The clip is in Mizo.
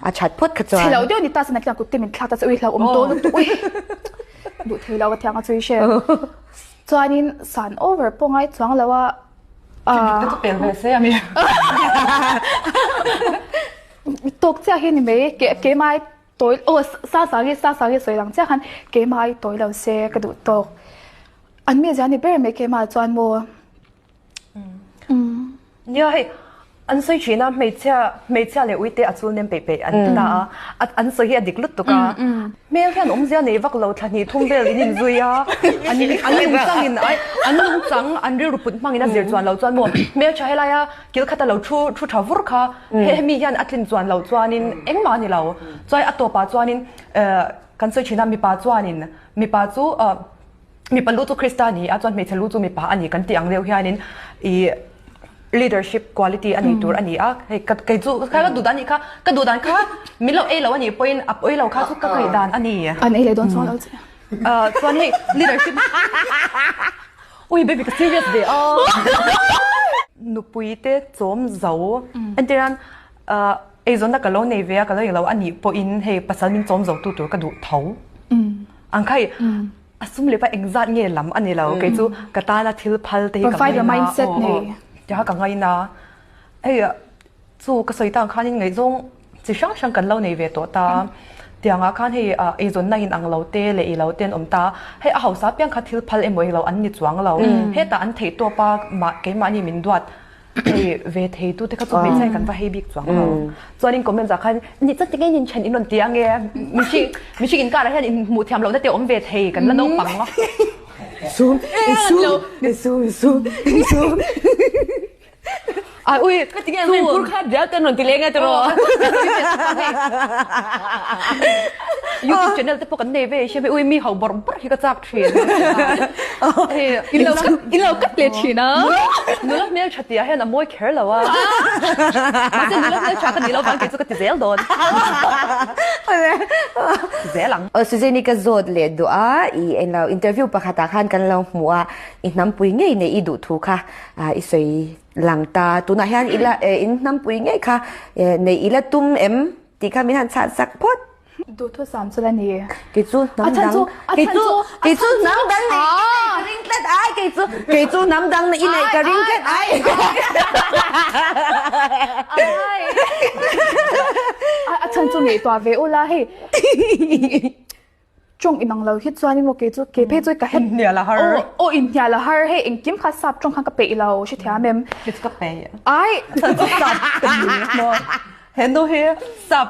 A that phawt kha chuan. Chhe lo deuh ni ta se nakin a kut te min thlak ta che ui hlauhawm dawn lutuk ui. Duh thei lo ka thiang a chui hre. Chuanin san over pawh ngai chuang lo a. Ka chu pel ve se ami. Tawk chiah hi ni mai ke keimah tawi aw sa sang hi sa sang hi sawi lang chiah khan keimah hi tawi lo se ka duh tawk. An mizia ni ber mai keimah chuan maw. Nia hei an sawi thin a hmeichhia hmeichhia leh uite a chul nem peih peih an ti ta a an sawi hi a dik lutuk a hmel hian awmzia nei vak lo thla hnih thum vel in inzui a an an nungchang in ai an nungchang an rilru put hmang in a zir chuan lo chuan maw hmeltha helaia kil khata lo thu thu tha vur kha he hemi hian a tlin chuan lo chuanin engmah a ni lo chuan a tawpah chuanin kan sawi thin a mipa chuanin mipa chu Mipa lu chu Krista a ni a, chuan hmeichhe lu chu mipa a ni kan tih ang deuh hianin ih leadership quality a nei tur a ni a. Hei ka kei chu kha ka duh dan nih kha, ka duh dan kha min lo ei lo a nih pawhin a pawi lo kha chu ka ngaih dan a ni. An ei leh dawn chuang lo che. Chuan hei leadership Ui baby ka serious ve a. Nupui te chawm zo entirnan eizawnna ka lo nei ve a, ka lo englo a nih pawhin hei pasal min chawm zo tu tur ka duh tho. Ang kha i a sum leh pa engzat nge lam a ni lo kei chu ka tana thil phal te hi ka Provider mindset nei. Tia ka ngaina hei chu ka sawi tang khanin ngaihzawng chi hrang hrang kan lo nei ve tawh ta tiangah khan hei eizawnna in ang lo te leh i lo te an awm ta hei a hausa piang kha thil phal emaw ilo an ni chuang lo hetah an theih tawp a mah keimahni min duat Hei ve thei tu te kha chu hmeichhia in kan va hei bik chuang lo. Chuanin comments ah khan ni chuan tinge in then in rawn ti ange mihring mihring inkarah hian in hmuh thiam lohna te awm ve thei kan la naupang a. Sum sum sum sum sum Ai ui ka tinge an phur khat dial ten rawn ti leng a tiraw. YouTube channel te pawh kan nei ve hria ui mi ho bawrh bawrh hi ka chak thin. In lo in lo cut leh thin a. Nula hmel tha tih ah hian a mawi kher lo a. Mahse nula hmel tha ka nih loh vang kei chu ka ti zel dawn. Ti zel ang. Aw Suzanne-i ka zawt leh duh a, i englo interview pakhat ah khan kan lo hmu a, i hnampui ngei nei i duh thu kha i sawi lang ta. Tunah hian ila in hnampui ngei kha nei ila tum em tih kha min han chhan sak phawt. Duhthusam chu la ni. Kei chu hnam dang kei chu kei chu hnam dang nei ka ring tlat ai kei chu kei chu hnam dang i neih ka ring tlat ai. A chhan chu ngaihtuah ve ula hei tawng inang lo hi chuan emaw kei chu kei phei chu ka het Inhnial a har. Aw aw inhnial a har hei engkim kha sap tawng khan ka peih lo hrethiam em. Kei chu ka peih. Ai. Chhan chu sap ka ni maw. He nu hi sap.